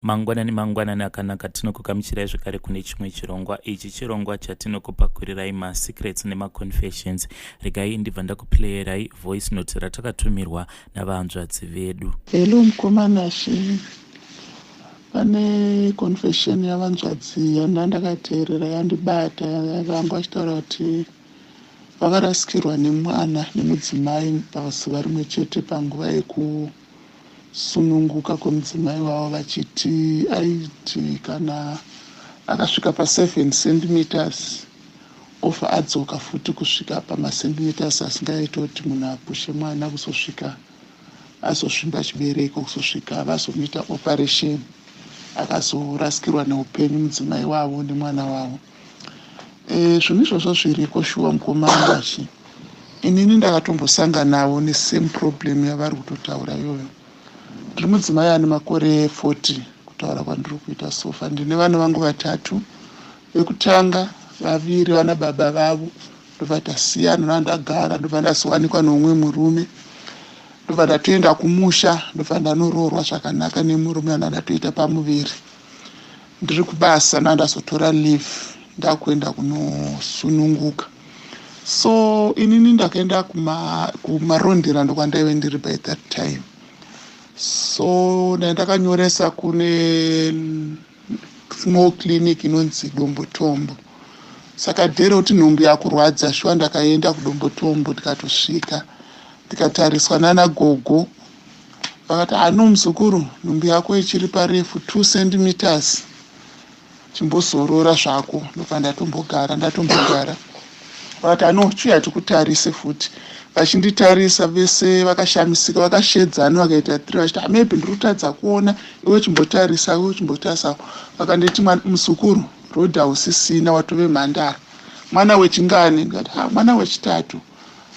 Mangwanani mangwanani akanaka, tinokugamuchirai zvekare kune chimwe chirongwa. Ichi chirongwa chatinokupakurirai masecrets nemaconfessions. Regai ndibva ndakuplayerai voice note ratakatumirwa navahanzvadzi vedu. Hello mukoma Nashe, pane confession yavanzvadzi yanda ndakateerera yandibata. Vanga vachitaura kuti vakarasikirwa nemwana nemudzimai pazuva rimwe chete panguva yekusununguka kwemudzimai wavo, vachiti aiti kana akasvika pa7 centimeters ofa adzoka futi kusvika pamacentimeters asingaiti kuti munhu apushe mwana, kuzosvika azosvimba chibereko, kuzosvika vazomuita operation, akazorasikirwa neupenyu mudzimai wavo nemwana wavo. Zvinhu izvozvo zviriko shuwa, mukoma Nashe. Inini ndakatombosanganawo nesame problem yavari kutotaura iyoyo. Ndiri mudzimai ane makore 40 kutaura kwandiri kuita so far. Ndine vana vangu vatatu. Vekutanga vaviri vana baba vavo, ndobva tasiyana nandagara, ndobva ndazowanikwa neumwe murume, ndobva ndatoenda kumusha, ndobva ndanoroorwa zvakanaka nemurume ana ndatoita pamuviri. Ndiri kubasa, nandazotora leave, ndakuenda kunosununguka. So inini ndakaenda kuMarondera, ndokwandaive ndiri by that time. So ndandakanyoresa kune small clinic inonzi Dombotombo. Saka dhere kuti nhumbu yakurwadza shuwa, ndakaenda kuDombotombo, ndikatosvika, ndikatariswa nana gogo. Vakati, "Hano muzukuru, nhumbu yako ichiri parefu 2 centimeters, chimbozorora zvako." Ndobva ndatombogara, ndatombogara. Vakati, "Ano chiuya tikutarise futi." Vachinditarisa vese vakashamisika, vakashedzana, vakaita three vachiti, "Maybe ndiri kutadza kuona, iwe chimbotarisa, iwe chimbotarisa." Vakanditi, "Muzukuru, rod hausisina, watove mhandara. Mwana wechingani?" Ndikati, "Ha, mwana wechitatu."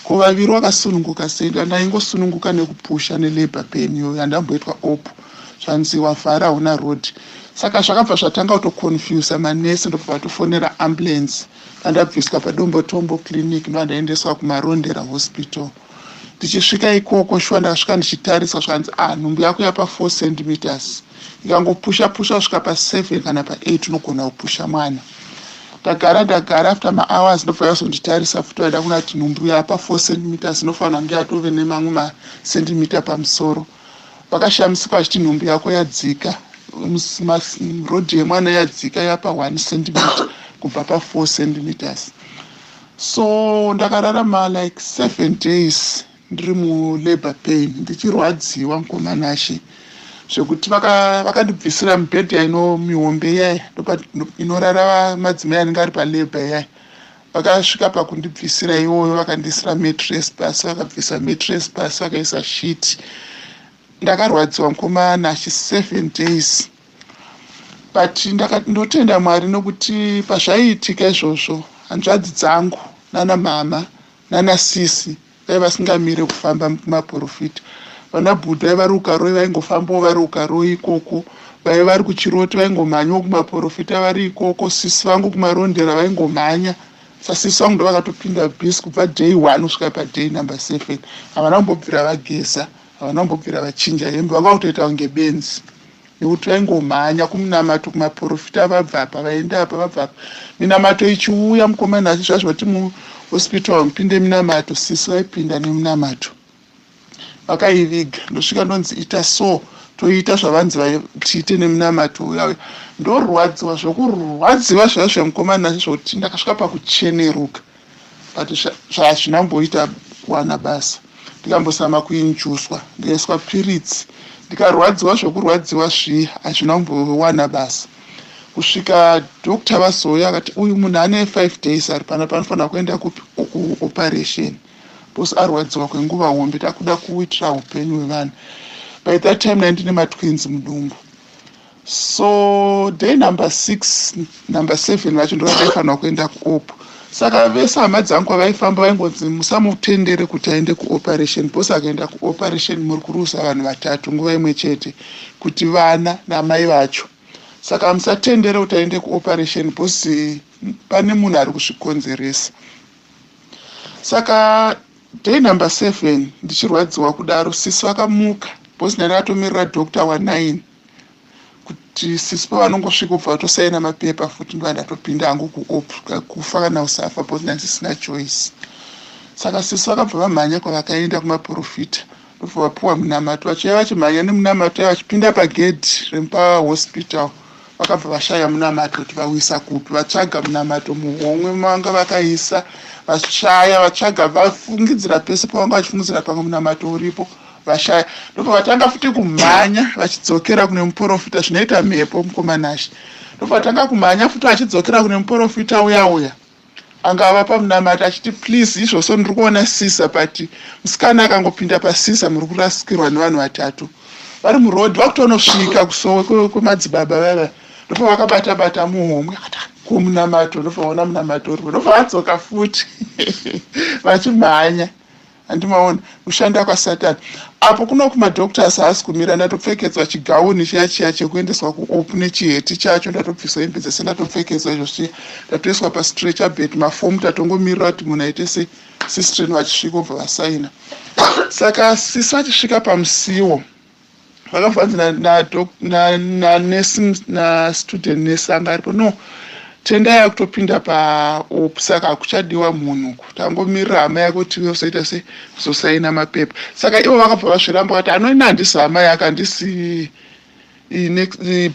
"Ko vaviri wakasununguka sei?" Ndaingosununguka nekupusha nelabour pain iyoyo yandamboitwa op. Zvanzi, "Wavhara, hauna rod." Saka zvakabva zvatanga kutoconfusa manesi, ndobva vatofonera ambulance. Pandabviswa paDombotombo Clinic, ndo ndaendeswa kuMarondera Hospital. Ndichisvika ikoko shuwa, ndakasvika ndichitariswa, zvakanzi, "A ah, nhumbu yako yapa 4 centimeters, ikangopusha pusha kusvika pa7 kana pa8 unogona kupusha mwana." Ndagara, ndagara, after mahours ndobva yazonditarisa futi, vaida kuna kuti nhumbu yapa 4 centimeters, inofanira kunge yatove nemamwe macentimeter pamusoro. Vakashamisika vachiti, "Nhumbu yako yadzika, rod yemwana yadzika, yapa 1 centimeter kubva pa4 centimeters." So ndakararama like 7 days ndiri mulabour pain, ndichirwadziwa, mukoma Nashe, zvekuti vakandibvisira mubhedha ino mihombe iyaya inorara madzimai anenge ari palabour iyaya. Vakasvika pakundibvisira iwoyo, vakandisira mattress pasi, vakabvisa mattress pasi, vakaisa sheet. Ndakarwadziwa, mukoma Nashe, 7 days. But ndotenda Mwari nokuti pazvaiitika izvozvo, hanzvadzi dzangu nana mama nana sisi vai vasingamire kufamba kumaprofita. Vana bhudha vari kuKaroi, vaingofambawo vari kuKaroi ikoko. Vaiva vari kuChiroti, vaingomhanyawo kumaprofita vari ikoko. Sisi vangu kuMarondera vaingomhanya. Sasisi vangu ndo vakatopinda busy kubva day one kusvika paday number 7. Havana kumbobvira vageza, havana kumbobvira vachinja hembe, vanga kutoita kunge benzi nekuti vaingomhanya kumunamato, kumaprofita, vabva apa vaenda apa, vabva apa. Minamato ichiuya, mukoma Nashe, zvazvoti muhospital mupinde minamato, sisi vaipinda nemunamato vakaiviga. Ndosvika ndonzi, "Ita so." Toita zvavanzi tiite nemunamato uya uya. Ndorwadziwa zvokurwadziwa zvaiva zvemukoma Nashe, zvokuti ndakasvika pakucheneruka, but zvazvinamboita kuwana basa. Ndikambosama kuinjuswa, ndikaiswa piritsi, ndikarwadziwa zvokurwadziwa zviya, hazvina kumbowana basa kusvika doctor vazouya akati, "Uyu munhu ane 5 days ari pana, panofanira kuenda kuoperation because arwadziwa kwenguva hombe, takuda kuitira upenyu hwevanhu." By that time naindine matwins mudumbu. So day number 6, number 7 vacho ndovandaifanira kuenda kuop. Saka vese hama dzangu kwavaifamba vaingonzi, "Musamutendere kuti aende kuoperation because akaenda kuoperation muri kurusa vanhu vatatu nguva imwe chete, kuti vana namai vacho. Saka musatendere kuti aende kuoperation because pane munhu ari kuzvikonzeresa." Saka day number 7, ndichirwadziwa kudaro, sisi vakamuka because ndandakatomirira doctor wa9. Kuti sisi pavanongosvika ubva vatosaina mapepa futi, ndova ndatopinda hangu kuop, kufa kana usafa, because ndandisina choice. Saka sisi vakabva vamhanya kwavakaenda kumaprofita, ndobva vapiwa munamato. Vachiuya vachimhanya nemunamato, vachipinda pagedhi repahospital, vakabva vashaya munamato kuti vauisa kupi. Vatsvaga munamato muhomwe mavanga vakaisa, vashaya. Vatsvaga, vafungidzira pese pavanga vachifungidzira pamwe munamato uripo, vashaya. Ndobva vatanga futi kumhanya vachidzokera kune muprofita. Zvinoita mhepo, mukomanashe. Ndobva vatanga kumhanya futi vachidzokera kune muprofita uya uya anga vapa munamato, achiti, "Please, izvozvo ndiri kuona caesar, but musikana akangopinda pacaesar, muri kurasikirwa nevanhu vatatu." Vari murodhi, vakutonosvika kusowe kwemadzibaba vava, ndobva vakabata bata muhomwe, akati, "Kumunamato." Ndobva vaona munamato uripo, ndobva vadzoka futi vachimhanya. Handimaona kushanda kwasatani apo. Kuno kumadoctors haasi kumira. Ndatopfekedzwa chigauni chiya chiya chekuendeswa kuop nechiheti chacho, ndatobviswa hembe dzese, ndatopfekedzwa izvo zviya, ndatoiswa pastretcher bed, mafomu tatongomirira kuti munhu aite sesistren vachisvika, obva vasaina. Saka sisi vachisvika pamusiwo, vakabvanzi nanesi, nastudent nurse anga aripo, "No, Tendai yakutopinda paop, saka hakuchadiwa munhu, tangomirira hama yako kuti uzoita se kuzosaina mapepa." Saka ivo vakabva vazviramba, vakati, "Anoina, handisi hama yake, handisi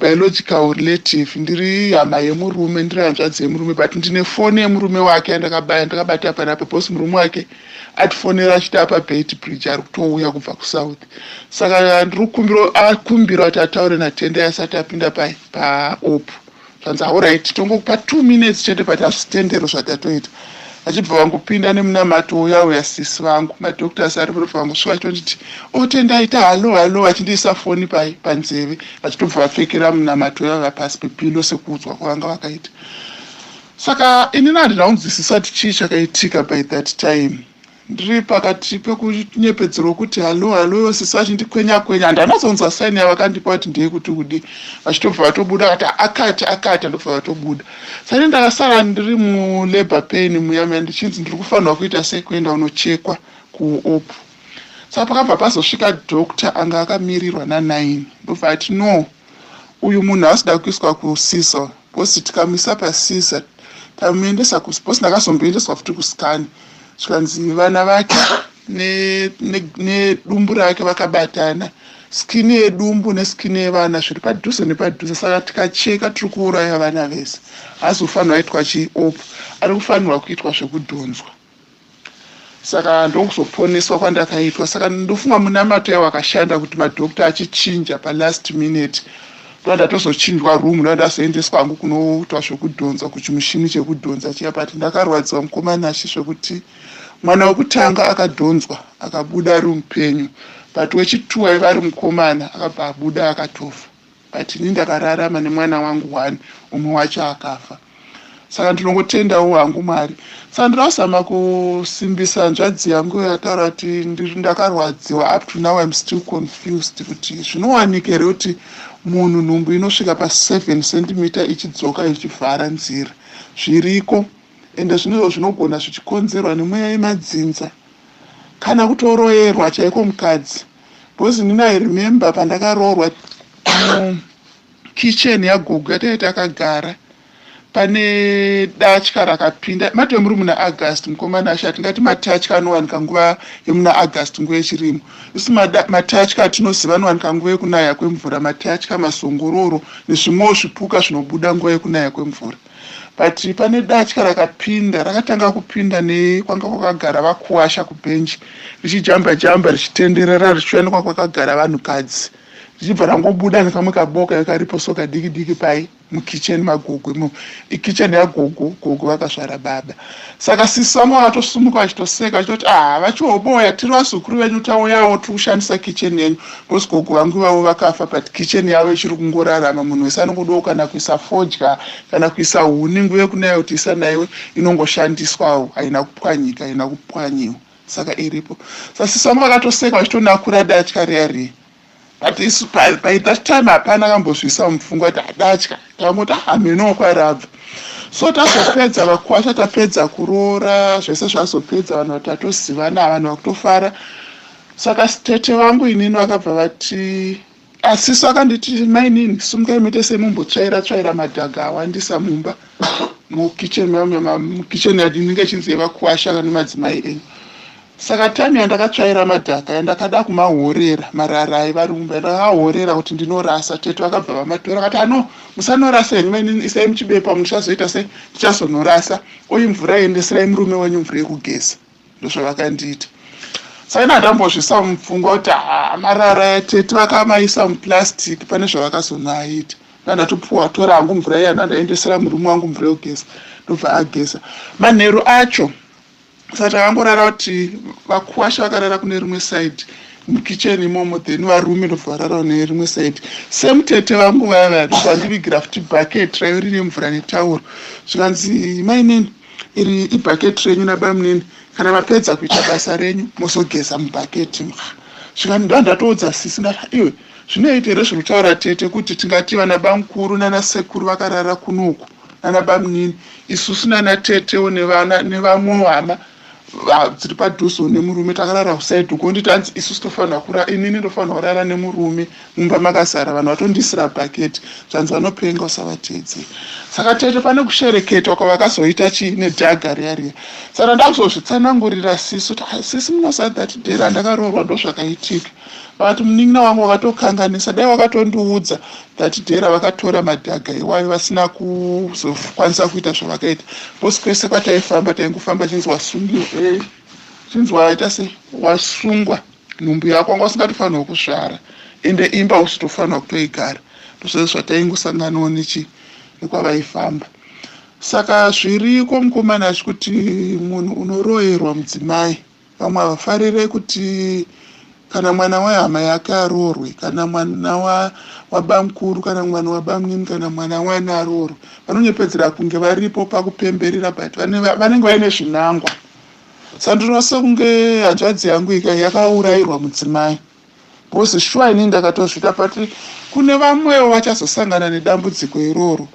biological relative, ndiri hama yemurume, ndiri hanzvadzi yemurume, but ndine foni yemurume wake yandakabaya, ndakabata panapa, because murume wake atifonera achiti apa Beitbridge, ari kutouya kubva kuSouth, saka ndiri kukumbira kuti ataure naTendai asati apinda paop." Zvanzi, "Alright, tongokupa 2 minutes chete, but hazvitendero zvatatoita." Vachibva vangopinda nemunamato uya uya, sisi vangu, madoctors ari vanobva vangosvika vachitonditi, "O Tendai, ta hello, hello," vachindiisa foni pai panzeve, vachitobva vapfekera munamato uya uya pasi pepillow, sekuudzwa kwavanga vakaita. Saka inini handina kunzwisisa kuti chii chakaitika. By that time ndiri pakati pekunyepedzerwa kuti hello, hello, sisi vachindikwenya kwenya. Handanatsonzwa saini yavakandipa kuti ndeyekuti kudi. Vachitobva vatobuda, kati akati akati, andobva vatobuda. Sani ndakasara ndiri mulabour pain muya muya, ndichinzi ndiri kufanirwa kuita sei, kuenda kunochekwa kuop. Saka pakabva pazosvika doctor anga akamirirwa na9, ndobva ati, "No, uyu munhu haasida kuiswa kucaesar, because tikamisa pacaesar, tamuendesa, because ndakazomboendeswa futi kuscan, zvikanzi vana vake nedumbu rake vakabatana, skin yedumbu neskin yevana zviri padhuze nepadhuze, saka tikacheka tiri kuuraya vana vese. Haazofanirwa kuitwa chiop, ari kufanirwa kuitwa zvekudhonzwa." Saka ndokuzoponeswa kwandakaitwa. Saka ndofunga munamato yawakashanda kuti madhokta achichinja palast minute, ndo ndatozochinjwa room, ndo ndazoendeswa hangu kunoitwa zvekudhonzwa, kuchimushini chekudhonza chiya. But ndakarwadziwa, mukomanashi, zvekuti mwana wekutanga akadhonzwa akabuda ari mupenyu, but wechitu aiva ari mukomana akabva abuda akatofa. But ini ndakararama nemwana wangu one, umwe wacho akafa. Saka ndinongotendawo hangu Mwari. Saka ndinoda kuzama kusimbisa hanzvadzi yangu yataura kuti ndakarwadziwa. Up to now I'm still confused kuti zvinowanika here kuti munhu nhumbu inosvika pa7 centimeter ichidzoka ichivhara nzira. Zviriko, ende zvinozvo zvinogona zvichikonzerwa nemweya yemadzinza kana kutoroyerwa chaiko mukadzi, because inini I remember pandakaroorwa, kitchen yagogo yataive takagara, pane datya rakapinda. Matove muri muna August, mukomana ashe, atingati matatya anowanika nguva yemuna August, nguva yechirimo. Isu matatya atinoziva anowanika nguva yekunaya kwemvura, matatya, mazongororo nezvimwewo zvipuka zvinobuda nguva yekunaya kwemvura. But pane datya rakapinda, rakatanga kupinda nekwanga kwakagara vakuwasha kubhenji, richijamba jamba, richitenderera, richiuya nekwakagara vanhukadzi, richibva rangobuda nekamwe kaboka karipo so kadiki diki pai mukicheni magogo imo, ikicheni yagogo, gogo vakazvara baba. Saka sisi vangu vakatosumuka vachitoseka, vachitoti, "Ah, vachihoboya, tiri vazukuru venyu, tauyawo, tiri kushandisa kicheni yenyu," because gogo vangu vavo vakafa, but kicheni yavo ichiri kungorarama. Munhu wese anongodawo kana kuisa fodya kana kuisa huni nguva yekunaya kuti isanaiwe, inongoshandiswawo, haina kupwanyika, haina kupwanyiwa, saka iripo. Saka sisi vangu vakatoseka vachitonakura datya riya riya. But isu by that time hapana kambozvisa mupfungwa kuti adatya, tangoti hamenowo kwarabva. So tazopedza vakwasha, tapedza kuroora, zvese zvazopedza, vanhu vatatozivana, vanhu vakutofara. Saka tete vangu inini vakabva vati, Asi so akanditi, "Mainini, sumukai muite semumbotsvaira tsvaira madhaga awandisa mumba mukitchen." Mukitchen inenge ichinzi yevakuwasha nemadzimai enyu. Saka time yandakatsvaira madhaka, yandakada kumahorera marara aiva mumba, yandakahorera kuti ndinorasa, tete vakabva vamatora, akati, "Ano musanorasa henyu mainini, isai muchibepa, muchazoita sei, ndichazonorasa. Oyi mvura, endeserai murume wenyu mvura yekugeza." Ndozvavakandiita. Saka ina handambozvisa mupfungwa kuti ha, marara atete vakamaisa muplastic, pane zvavakazonoaita. Ndandatopuwa, tora hangu mvura iya, ndandaendesera murume wangu mvura yekugeza, ndobva ageza. Manheru acho, saka takangorara kuti vakuwasha vakarara kune rimwe side mukicheni imomo, then varume ndobva vararawo nerimwe side. Semutete vangu vaya vaya, ndobva vandivigira futi bhaketi raive rine mvura netauro. Zvikanzi, "Mainini, iri ibhaketi renyu nabamunini. Kana mapedza kuita basa renyu, mozogeza mubhaketi." Zvikani ndo ndatoudza sisi, ndati, "Iwe, zvinoita here zviri kutaura tete kuti tingati vana bamukuru nanasekuru vakarara kunoku nanabamunini, isusu nanatetewo nevamwewo hama dziri padhuze nemurume takarara kuside uko?" Nditi, "Hanzi isusu tofanira kura, inini ndofanira kurara nemurume mumba makazara vanhu, vatondisira bhaketi?" Zvanzi, "Vanopenga, usavateedzeri." Saka tete pane kushereketwa kwavakazoita chii nedhaga riya riya. Saka ndakuzozvitsanangurira sisu kuti, "Sisi, munoziva that day randakaroorwa ndo zvakaitika." Vakati, "Munin'ina wangu, wakatokanganisa. Dai wakatondiudza that day ravakatora madhaga iwayo, vasina kuzokwanisa kuita zvavakaita." Because kwese kwataifamba, taingofamba chinzi wasungiwa, chinzi waita sei, wasungwa nhumbu yako, wanga usingatofanirwa kuzvara, ende imba usitofanirwa kutoigara. Ndozvese zvataingosanganawo nechi nekwavaifamba. Saka zviriko, mukomana, achi kuti munhu unoroyerwa mudzimai, vamwe havafarire kuti kana mwana wehama yake aroorwe, kana mwana wabamukuru, kana mwana wabamunini, kana mwana wani aroorwe. Vanonyepedzera kunge varipo pakupemberera, but vanenge vaine zvinangwa. Saka ndinoona kunge hanzvadzi yangu ika yakaurayirwa mudzimai, because shuwa inini ndakatozvita, but kune vamwewo vachazosangana nedambudziko iroro.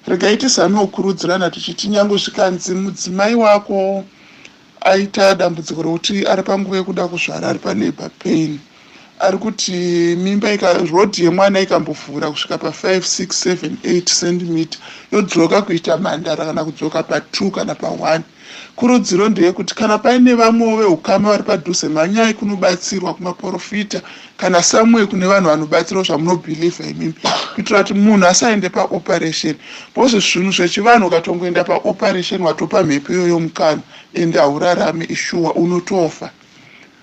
Regai tizame kukurudzirana tichiti nyange zvikanzi mudzimai wako aita dambudziko rokuti ari panguva yekuda kuzvara, ari palabour pain, ari kuti mimba, rod yemwana ikambovhura kusvika pa5, 6, 7, 8 centimeter, yodzoka kuita mhandara kana kudzoka pa2 kana pa1, kurudziro ndeyekuti kana paine vamwewo veukama vari padhuze, mhanyai kunobatsirwa kumaprofita kana samwe kune vanhu vanobatsirawo zvamunobhilivha imimi, kuitira kuti munhu asaende paoperation, because zvinhu zvechivanhu, ukatongoenda paoperation, watopa mhepo iyoyo mukana, ende haurarami, ishuwa, unotofa.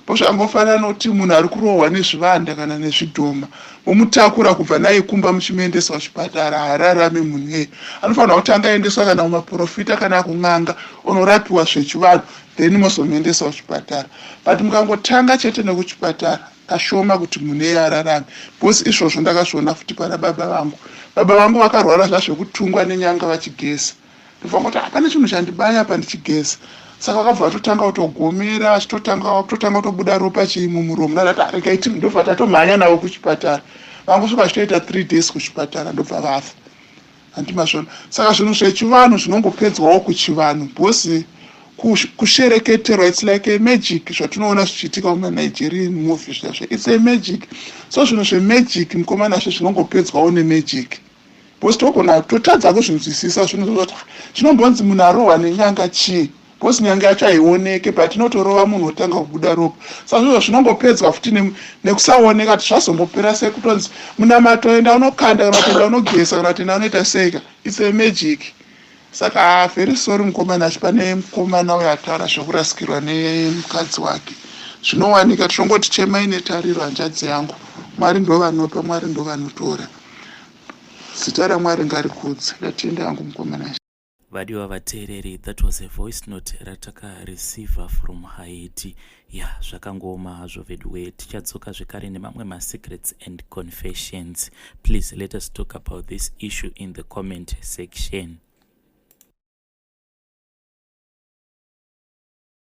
Pozvangofanana nokuti munhu ari kurohwa nezvivanda kana nezvidhoma, vomutakura kubva naye kumba muchimuendesa kuchipatara, haararami munhu iyeye. Anofanira kutanga aendeswa kana kumaprofita kana kun'anga, unorapiwa zvechivanhu, then mozomuendesa kuchipatara. But mukangotanga chete nekuchipatara, kashoma kuti munhu iyeye ararame, because izvozvo ndakazviona futi pana baba vangu. Baba vangu vakarwara zvazvekutungwa nenyanga vachigeza. Ndobva kuti hapana chinhu chandibaya pa ndichigeza. Saka vakabva vatotanga kutogomera, vachitotanga kutotanga kutobuda ropa chii mumuromo. Ndadati, "Regai ti." Ndobva tatomhanya navo kuchipatara. Vangosvika vachitoita 3 days kuchipatara, ndobva vafa. Handimazvona? Saka zvinhu zvechivanhu zvinongopedzwawo kuchivanhu, because kushereketerwa, it's like a magic. Zvatinoona zvichiitika mumanigerian movie zvazvo, it's a magic. So zvinhu zvemagic, mukomana, zve zvinongopedzwawo nemagic, because togona totadza kuzvinzwisisa zvinhu zvoti zvinombonzi munhu arohwa nenyanga chii, because nyanga yacho haioneke, but inotorova munhu otanga kubuda ropa. Saka zvizvo zvinongopedzwa futi nekusaoneka kuti zvazombopera sei, kutonzi munamato, enda unokanda, kana kuti enda unogeza, kana kuti enda unoita seika. It's a magic. Saka very sorry, mukomana achi pane mukomana uyo ataura zvekurasikirwa nemukadzi wake, zvinowanika. Tinongoti chemai netariro, hanzvadzi yangu. Mwari ndo vanopa, Mwari ndo vanotora. Zita raMwari ngarikudze. Ndatenda yangu, mukomana. Vadiwa vateereri, that was a voice note ratakareceiva from Haiti. Ya, zvakangooma hazvo veduwe. Tichadzoka zvekare nemamwe masecrets and confessions. Please let us talk about this issue in the comment section.